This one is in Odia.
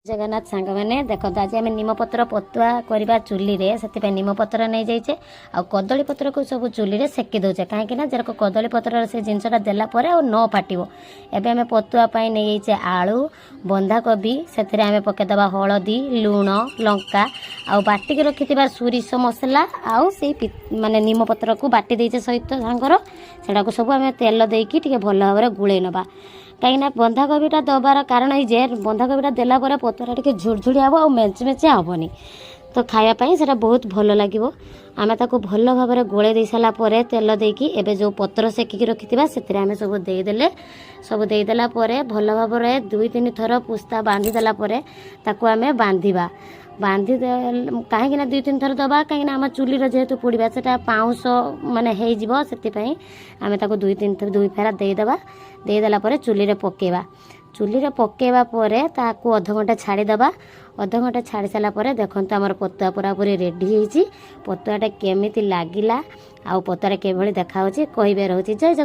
ଜଗନ୍ନାଥ ସାଙ୍ଗମାନେ, ଦେଖନ୍ତୁ, ଆଜି ଆମେ ନିମପତ୍ର ପତୁଆ କରିବା ଚୁଲିରେ। ସେଥିପାଇଁ ନିମପତ୍ର ନେଇଯାଇଛେ ଆଉ କଦଳୀ ପତ୍ରକୁ ସବୁ ଚୁଲିରେ ସେକି ଦେଉଛେ, କାହିଁକି ନା ଯେରକ କଦଳୀ ପତ୍ରର ସେ ଜିନିଷଟା ଦେଲା ପରେ ଆଉ ନ ଫାଟିବ। ଏବେ ଆମେ ପତୁଆ ପାଇଁ ନେଇଯାଇଛେ ଆଳୁ, ବନ୍ଧାକୋବି। ସେଥିରେ ଆମେ ପକାଇଦେବା ହଳଦୀ, ଲୁଣ, ଲଙ୍କା ଆଉ ବାଟିକି ରଖିଥିବା ସୋରିଷ ମସଲା ଆଉ ସେଇ ମାନେ ନିମପତ୍ରକୁ ବାଟି ଦେଇଛେ ସହିତ ସାଙ୍ଗର, ସେଟାକୁ ସବୁ ଆମେ ତେଲ ଦେଇକି ଟିକେ ଭଲ ଭାବରେ ଗୋଳେଇ ନେବା। କାହିଁକିନା ବନ୍ଧାକୋବିଟା ଦେବାର କାରଣ ଏଇ ଯେ ବନ୍ଧାକୋବିଟା ଦେଲା ପରେ ପତୁଆଟା ଟିକେ ଝୁଡ଼ଝୁଡ଼ିଆ ହେବ ଆଉ ମେଞ୍ଚେ ମେଞ୍ଚେ ହେବନି, ତ ଖାଇବା ପାଇଁ ସେଇଟା ବହୁତ ଭଲ ଲାଗିବ। ଆମେ ତାକୁ ଭଲ ଭାବରେ ଗୋଳେଇ ଦେଇ ସାରିଲା ପରେ ତେଲ ଦେଇକି ଏବେ ଯେଉଁ ପତ୍ର ସେକିକି ରଖିଥିବା, ସେଥିରେ ଆମେ ସବୁ ଦେଇଦେଲେ। ସବୁ ଦେଇଦେଲା ପରେ ଭଲ ଭାବରେ ଦୁଇ ତିନି ଥର ପୁସ୍ତା ବାନ୍ଧିଦେଲା ପରେ ତାକୁ ଆମେ ବାନ୍ଧିବା। ବାନ୍ଧି କାହିଁକି ନା ଦୁଇ ତିନି ଥର ଦେବା, କାହିଁକିନା ଆମ ଚୁଲିର ଯେହେତୁ ପୋଡ଼ିବା, ସେଟା ପାଉଁଶ ମାନେ ହେଇଯିବ। ସେଥିପାଇଁ ଆମେ ତାକୁ ଦୁଇ ତିନି ଥର, ଦୁଇ ଫେରା ଦେଇଦେବା। ଦେଇଦେଲା ପରେ ଚୁଲିରେ ପକେଇବା। ଚୁଲିରେ ପକେଇବା ପରେ ତାକୁ ଅଧଘଣ୍ଟା ଛାଡ଼ିଦେବା। ଅଧଘଣ୍ଟା ଛାଡ଼ି ସାରିଲା ପରେ ଦେଖନ୍ତୁ, ଆମର ପତୁଆ ପୁରାପୁରି ରେଡ଼ି ହେଇଛି। ପତୁଆଟା କେମିତି ଲାଗିଲା ଆଉ ପତୁଆଟା କିଭଳି ଦେଖାହେଉଛି କହିବେ। ରହୁଛି, ଜୟ ଜଗନ୍ନାଥ।